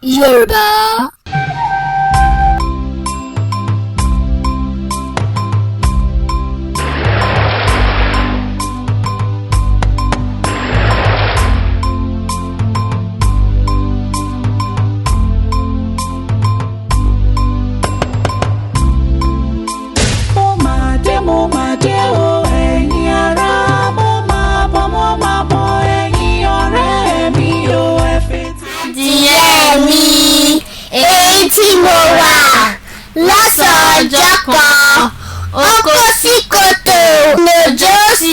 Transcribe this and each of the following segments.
Yorùbá. Mo máa dé, mo máa dé o, ẹ̀yin ará. Mo máa bọ̀, mo máa bọ̀, ẹ̀yin ọ̀rẹ́ mi o, ẹ fetí. Adìyẹ mi èyí tí mo rà lọ́sàn-án ọjọ́ kan, ó kó sí kòtò, lòjó sì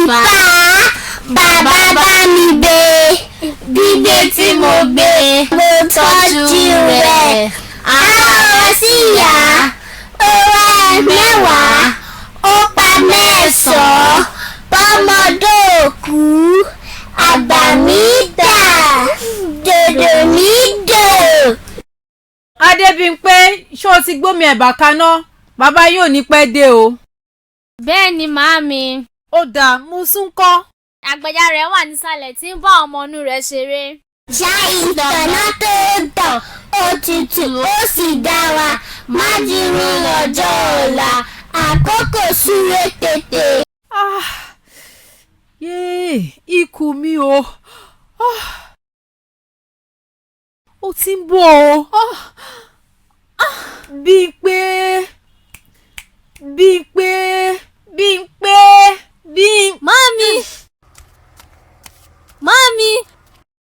fà á. Bàbá bá mi gbé, gbígbé tí mo gbé, mo tọ́jú rẹ̀. Àárọ̀ sì yá, ó wá 10, ó pa 9, bọ́mọdé òkú, àgbà mi dà, dòdò mi dò. Adébímpé, ṣó o ti gbómi ẹ̀bà kaná? Bàbá yóò ní pẹ́ dé o. Bẹ́ẹ̀ ni, màámi. Ó dáa, Mosún ńkọ́? Àgbàyà rẹ̀ wà nísàlẹ̀ tí ń bá ọmọ inú rẹ̀ ṣeré. Ṣá ìtànná tó ń tàn, ó tutù, ó sì dára. Má dúró lọ́jọ́ ọ̀la, àkókò súré tètè. Ah, yéè, ikùn mi o. Ah, ó ti ń bọ̀ o. Ah, ah, Bímpé, Bímpé, Bímpé, Bímpé. Màámi! Màámi!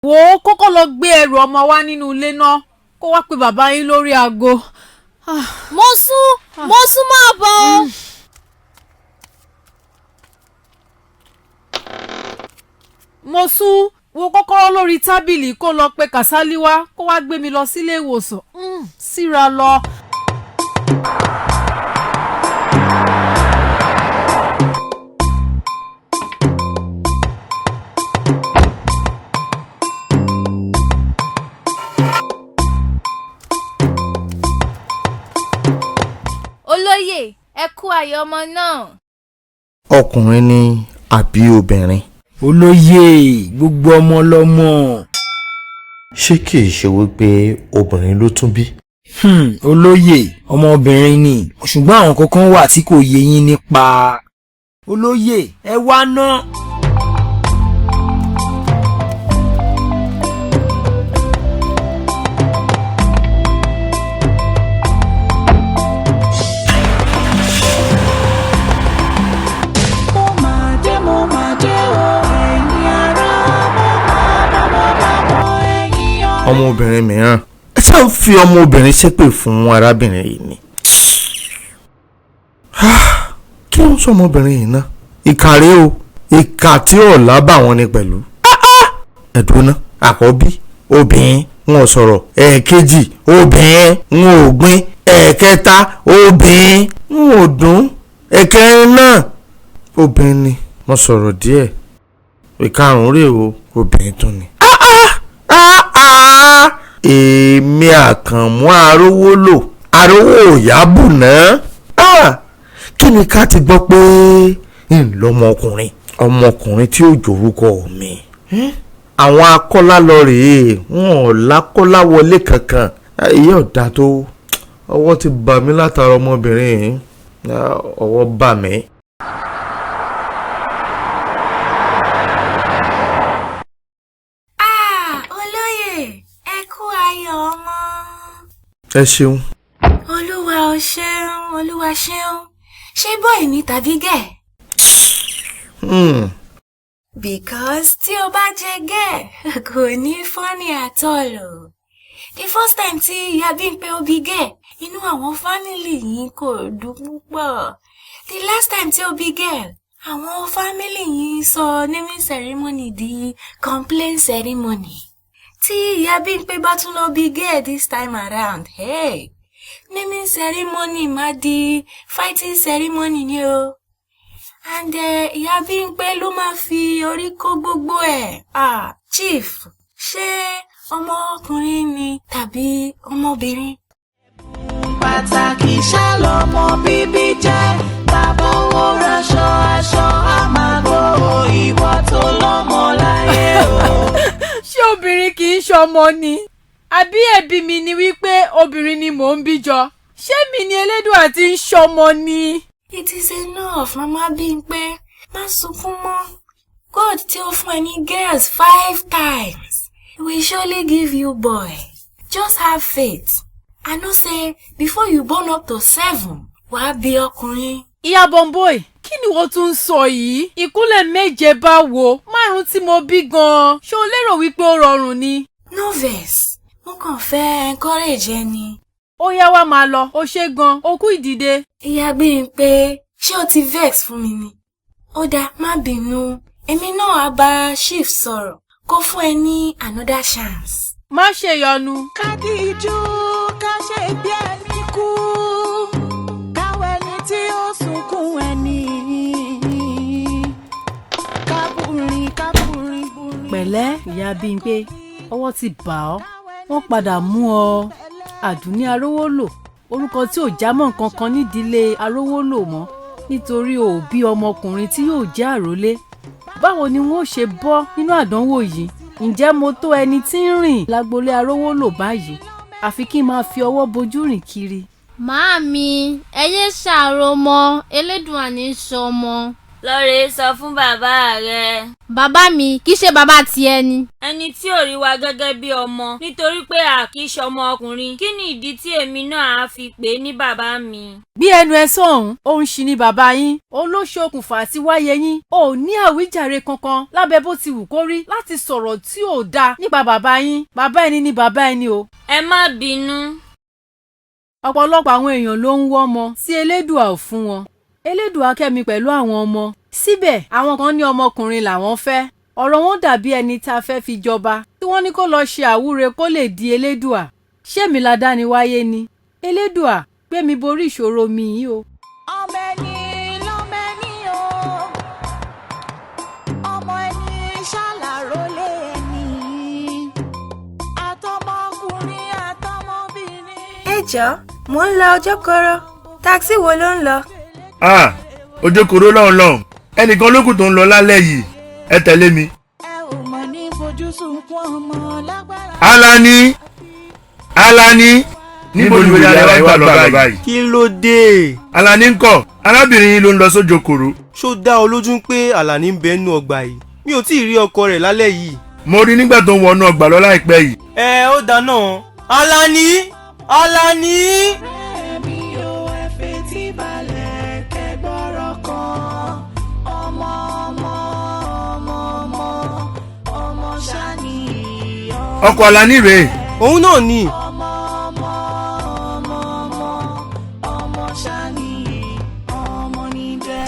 Wò ó, kọ́kọ́ lọ gbé ẹrù ọmọ wa nínú ilé náà, kó wá pe bàbá yín lórí aago. Ah. Mosún! Mosún, máa bọ̀ o. Mosún, wo kọ́kọ́rọ́ lórí tábìlì, kó lọ pe Kàsálí wá, kó wá gbé mi lọ sílé ìwòsàn. Síra lọ. Olóyè, ẹ kú ayọ̀ ọmọ náà. Ọkùnrin ni àbí obìnrin? Olóyè, gbogbo ọmọ lọmọ. Ṣé kìí ṣe wípé obìnrin ló tún bí? Olóyè, ọmọbìnrin ni, ṣùgbọ́n àwọn kankan wà tí kò yé yín nípa. Olóyè, ẹ wá ná. Mo máa dé, mo máa dé o, ẹ̀yin ará. Mo máa bọ̀, mo máa bọ̀, ẹ̀yin ọ̀rẹ́. Ọmọbìnrin mìíràn, ẹ ṣáà ń fi ọmọbìnrin ṣépè fún arábìnrin yìí ni. Ah, kí ló ń sọ ọmọbìnrin yìí náà? Ìkà rèé o, ìkà tí ò lábà wọn ni pẹ̀lú. Ẹ̀dùn náà, àkọ́bí obìnrin, wọn ò sọ̀rọ̀. Ẹ̀ẹ̀kejì obìnrin, wọn ò gbìn. Ẹ̀ẹ̀kẹta obìnrin, wọn ò dùn. Ẹ̀kẹrin náà obìnrin ni, wọ́n sọ̀rọ̀ díẹ̀. Ìkarùn-ún rèé o, obìnrin tún ni. Ah, ah! Èmi Àkànmú arówó lò, arówó òyàbù náà. Ah! Kí ni ká ti gbọ́ pé ń lọ́mọkùnrin, ọmọkùnrin tí ó jòrúkọ mi? Àwọn akọ́lá lọ rèé, wọn ò lákọ́lá wọlé kankan. Ìyá ọ̀dà tó ọwọ́ ti bà mí látara ọmọbìnrin yìí. Ah, ọwọ́ bà mí. Ah, olóyè, ẹ kú ayọ̀ ọmọ. Ẹ ṣeun. Olúwa ò ṣeun, olúwa ṣeun. Ṣé boy ni tàbí girl? Because tí o bá jẹ́ girl, kò ní funny at all o. The first time tí ìyá Bímpé ó bí girl, inú àwọn family yìí kò dùn púpọ̀. The last time tí ó bí girl, àwọn family yìí sọ naming ceremony di complaint ceremony. Tí ìyá Bímpé bá tún lọ bí girl this time around, hey, naming ceremony má di fighting ceremony ni o. And ìyá Bímpé ló máa fi orí kó gbogbo ẹ̀. Ah, chief, ṣé ọmọkùnrin ni tàbí ọmọbìnrin? Pàtàkì ṣá lọmọ bíbí jẹ́. Bàbá owó raṣọ, aṣọ àmàgbò, ìwọ tó lọ́mọ láyé o. Ṣé obìnrin kì í ṣọmọ ni? Àbí ẹ̀bi mi ni wípé obìnrin ni mò ń bí jọ? Ṣé mi ni Elédùà ti ń ṣọmọ ni? It is enough, Mama Bímpé. Má sunkún mọ́. God tí ó fún ẹ ní girls five times, he will surely give you boy. Just have faith. I know say before you born up to seven, wàá bí ọkùnrin. Ìyá Bọ̀m̀bọ̀ì, kí ni wọ́n tún ń sọ yìí? Ìkúnlẹ̀ méje bá wo márùn-ún tí mo bí gan-an. Ṣé o lérò wípé ó rọrùn ni? No vex, mo kàn fẹ́ encourage ẹ ni. Ó yá, wá máa lọ, ó ṣe gan, ó kú ìdìde. Ìyá Bímpé, ṣé o ti vex fún mi ni? Ó dáa, má bínú. Èmi náà á bá chief sọ̀rọ̀ kó fún ẹ ní another chance. Má ṣe yọnu. Ká díjú, ká ṣe bí ẹni kú, káwọ ẹni tí ó sunkún ẹni, kábùrín kábùrín bùrín. Pẹ̀lẹ́, ìyá Bímpé, ọwọ́ ti bà ọ́, wọ́n padà mú ọ. Àdùnní Arówólò, orúkọ tí ò jámọ́ nǹkan kan nídìílé Arówólò mọ́, nítorí ò bí ọmọkùnrin tí yóò jẹ́ àrólé. Báwo ni wọ́n ó ṣe bọ́ nínú àdánwò yìí? Ǹjẹ́ mo tó ẹni tí ń rìn lágbolé Arówólò báyìí? Àfi kí n máa fi ọwọ́ bojú rìn kiri. Màámi, ẹ yé ṣàrò mọ́, Elédùà ní í ṣọmọ. Lọ́ọ̀rẹ́ sọ fún bàbá rẹ. Bàbá mi kì í ṣe bàbá tiẹ̀ ni. Ẹni tí ò rí wa gẹ́gẹ́ bí ọmọ nítorí pé a kì í ṣọmọ ọkùnrin, kí ni ìdí tí èmi náà á fi pè é ní bàbá mi? Gbé ẹnu ẹ sọ̀hún, òun sì ni bàbá yín. Òun ló ṣokùnfà àti wáyé yín. Ò ní àwíjàre kankan lábẹ́ bó ti wù kó rí láti sọ̀rọ̀ tí ò dáa nípa bàbá yín. Bàbá ẹni ni bàbá ẹni o. Ẹ má bínú. Ọ̀pọ̀lọpọ̀ àwọn èèyàn ló ń wọ́mọ tí Elédùà ò fún wọn. Elédùà kẹ́mi pẹ̀lú àwọn ọmọ. Síbẹ̀ àwọn kan ní ọmọkùnrin làwọn fẹ́. Ọ̀rọ̀ wọn dàbí ẹni tá a fẹ́ fi jọba tí wọ́n ní kó lọ ṣe àwúre kó lè di Elédùà. Ṣé mi la dáni wáyé ni? Elédùà gbé mi borí ìṣòro mi yìí o. Ọmọ ẹni lọ́mọ ẹni o, ọmọ ẹni ṣàlàrólé ẹni, àtọmọkùnrin àtọmọbìnrin. Ẹ jọ̀ọ́, mò ń lọ Ọjọ́kọrọ. Táksì wo ló ń lọ? Ah, Ojokoro lọ́hùn lọ́hùn, ẹnìkan lókùn tó ń lọ lálẹ́ yìí, ẹ tẹ̀lé mi. Ẹ ò mọ̀ ní fojú sunkún ọmọ lágbára. Alani, Alani, níbo ni wèrè ara wa gbà lọ báyìí? Kí ló dé? Alani ńkọ́? Arábìnrin yìí ló ń lọ sójokoro. Ṣó dá ọ lójú pé Àlàní ń bẹ nínú ọgbà yìí? Mi ò tí ì rí ọkọ rẹ̀ lálẹ́ yìí. Mo rí nígbà tó ń wọnú ọgbà lọ láìpẹ́ yìí. Ẹ ó dáná. Àlàní! Àlàní! Ẹ̀mí o, ẹ fetí balẹ̀ kẹ́gbọ́rọ̀ kan. Ọmọ ọmọ ọmọ ọmọ ọmọ ṣáni. Ọkọ Alani rèé. Òun náà ni. Ọmọ ọmọ ọmọ ọmọ ọmọ ṣáni, ọmọ ní jẹ́.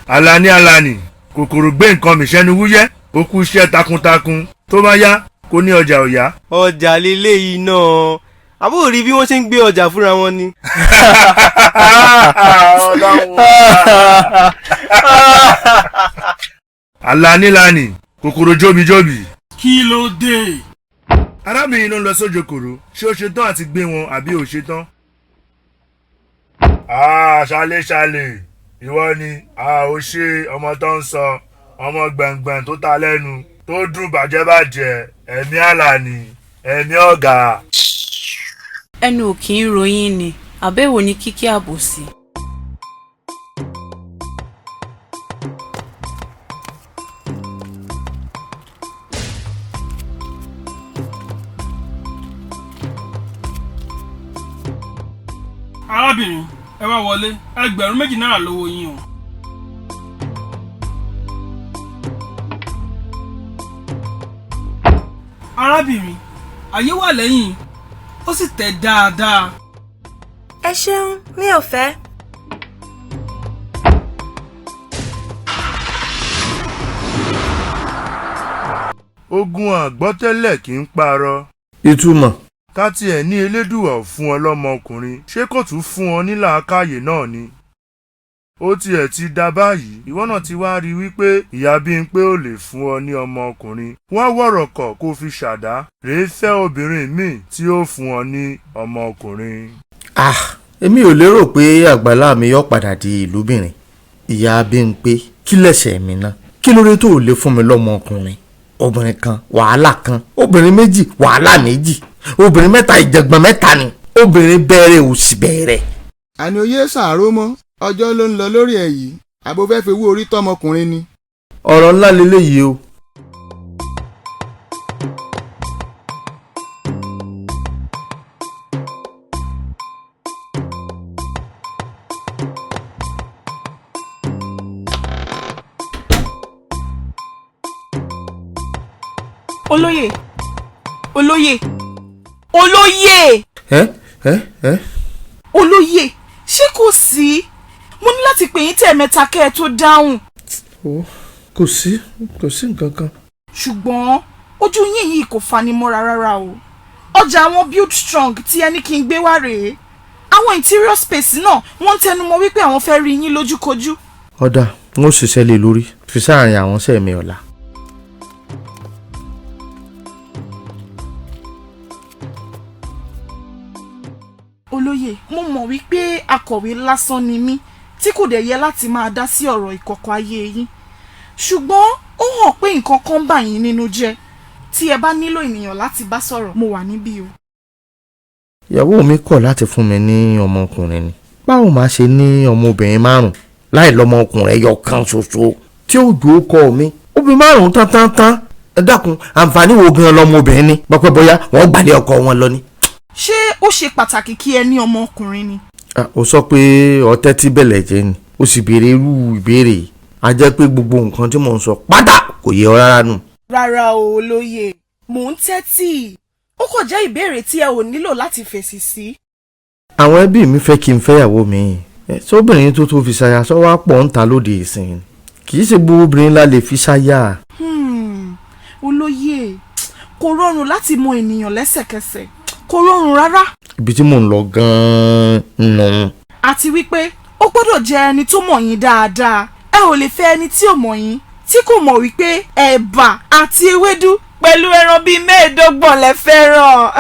Alani, Alani, kòkòrò gbé nǹkan mi sẹ́nu wúyẹ́, ó kú iṣẹ́ takuntakun, tó bá yá kó ní ọjà ò yá. Ọjà leléyìí náà. Àbúrò rí bí wọ́n ṣe ń gbé ọjà fúnra wọn ni. Alani lani kòkòrò jóbijóbi. Kí ló dé? Arábìnrin ló ń lọ sójokòrò, ṣé ó ṣetán àti gbé wọn àbí ò ṣetán? Ah, ṣalé ṣalé, ìwọ ni a ò ṣe ọmọ tó ń sọ ọmọ gbẹ̀ngbẹ̀ng tó ta lẹ́nu tó dùn bàjẹ́bàjẹ́, ẹ̀mí Àlàní, ẹ̀mí ọ̀gá. Ẹnu ò kì í ròyìn ni àbẹ̀wò ní kíkí àbòsí. Arábìnrin, ẹ wá wọlé, 2000 náírà lówó yín o. Arábìnrin, àyè wà lẹ́yìn, ó sì tẹ̀ dáadáa. Ẹ ṣeun, mi ò fẹ́. Ogun àgbọ́tẹ́lẹ̀ kì í parọ́. Ìtumọ̀. Ká tiẹ̀ ní Elédùà ò fún ọ lọ́mọkùnrin, ṣé kò tún fún ọ ní làákàyè náà ni? Ó tiẹ̀ ti dá báyìí, ìwọ náà ti wá rí i wípé ìyá Bímpé ò lè fún ọ ní ọmọkùnrin. Wọ́n wọ̀rọ̀kọ̀ kó fi ṣàdá rèé fẹ́ obìnrin míì tí ó fún ọ ní ọmọkùnrin. Ah, èmi ò lérò pé àgbàlá mi yóò padà di ìlúbìnrin. Ìyá Bímpé, kí lẹ̀ṣẹ̀ mi ná? Kí ló dé tó lè fún mi lọ́mọkùnrin? Obìnrin kan wàhálà kan, obìnrin méjì wàhálà méjì, obìnrin mẹ́ta ìjàngbọ̀n mẹ́ta ni, obìnrin bẹ̀rẹ̀ òsì bẹ̀rẹ̀. Àní oyè sàárò mọ́, ọjọ́ ló ń lọ lórí ẹ̀ yìí, àbò fẹ́ fi wú orí tọmọkùnrin ni. Ọ̀rọ̀ ńlá leléyìí o. Olóyè, olóyè, olóyè! Ẹ ẹ ẹ. Olóyè, ṣé kò sí? Mo ní láti pè yín tẹ̀mẹ́ta kẹ́ ẹ tó dáhùn. Kò sí, kò sí nǹkan kan. Ṣùgbọ́n ojú yín yìí kò fani mọ́ra rárá o. Ọjà àwọn Build Strong tí ẹni kí n gbé wá rèé. Àwọn interior space náà wọ́n ń tẹnumọ́ wípé àwọn fẹ́ rí yín lójúkojú. Ọ̀dà, n ó ṣiṣẹ́ lé lórí fi sáàrin àwọn sẹ́mi ọ̀la. Olóyè, mo mọ̀ wípé akọ̀wé lásán ni mí tí kò dẹ̀ yẹ láti máa dá sí ọ̀rọ̀ ìkọ̀kọ̀ ayé yín, ṣùgbọ́n ó hàn pé nǹkan kan bà yín nínú jẹ́. Tí ẹ bá nílò ènìyàn láti bá sọ̀rọ̀, mo wà níbí o. Ìyàwó mi kọ̀ láti fún mi ní ọmọkùnrin ni. Báwo máa ṣe ní ọmọbìnrin márùn-ún láì lọ́mọkùnrin ẹyọ kan ṣoṣo tí ó dùn ó kọ mi? Obìnrin márùn-ún tán tán tán. Ẹ dákun, àǹfààní wo gan lọmọbìnrin ni? Pọpẹ́ bóyá wọ́n gbàlẹ́ ọkọ wọn lọ ni. Ṣé ó ṣe pàtàkì kí ẹ ní ọmọkùnrin ni? Ó sọ pé ọtẹ́ tí bẹ̀lẹ̀ jẹ́ ni, ó sì béèrè irú ìbéèrè yìí. A jẹ́ pé gbogbo nǹkan tí mò ń sọ pátá kò yé ọ rárá nù. Rárá o, olóyè, mò ń tẹ́tí. Ó kàn jẹ́ ìbéèrè tí ẹ ò nílò láti fèsì sí. Àwọn ẹbí mi fẹ́ kí n fẹ́yàwó mi. Sóbìnrin tó tó fi ṣaya sọ wá pọ̀ ń ta lóde ìsìn. Kì í ṣe gbogbo obìnrin la lè fi ṣaya. Olóyè, kò rọrùn láti mọ ènìyàn lẹ́sẹ̀kẹsẹ̀, kò rọrùn rárá. Ibi tí mò ń lọ gan-an nù. Àti wípé ó gbọ́dọ̀ jẹ́ ẹni tó mọ̀ yín dáadáa. Ẹ ò lè fẹ́ ẹni tí ò mọ̀ yín, tí kò mọ̀ wípé ẹ̀bà àti ewédú pẹ̀lú ẹran bíi 25 lẹ fẹ́ràn.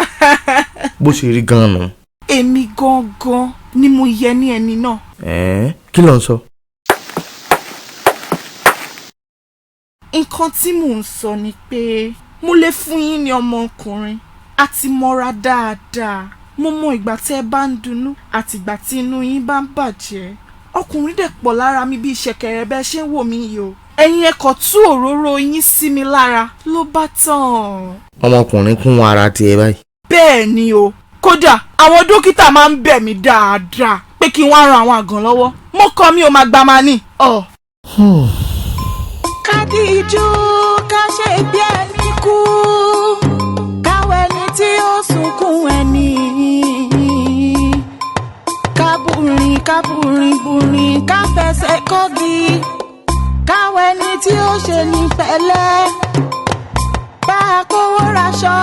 Bó ṣe rí gan-an nù. Èmi gangan ni mo yẹ ní ẹni náà. Ẹ̀ẹ́n, kí ló ń sọ? Nǹkan tí mò ń sọ ni pé mo lè fún yín ní ọmọkùnrin àti mọ́ra dáadáa. Mo mọ ìgbà tí ẹ bá ń dunnú àti ìgbà tí inú yín bá ń bàjẹ́. Ọkùnrin dẹ̀ pọ̀ lára mi bíi ṣẹ̀kẹ̀rẹ̀ bẹ́ẹ̀ ṣe ń wò mí yìí o. Ẹ̀yin ẹ kàn tú òróró yín sí mi lára ló bá tán. Ọmọkùnrin kún ara tiẹ̀ báyìí. Bẹ́ẹ̀ ni o, kódà àwọn dókítà máa ń bẹ̀ mí dáadáa pé kí n wá ran àwọn àgàn lọ́wọ́. Mo kọ́ mi ò máa gbà máa ní. Kádìjú ká ṣe bí ẹni kú, káwọ ẹni tí ó sunkún ẹni. Kábùrìn kábùrìn bùrìn ká fẹsẹ̀ kọ́gi, káwọ ẹni tí ó ṣe ní pẹ̀lẹ́. Bá a kówó raṣọ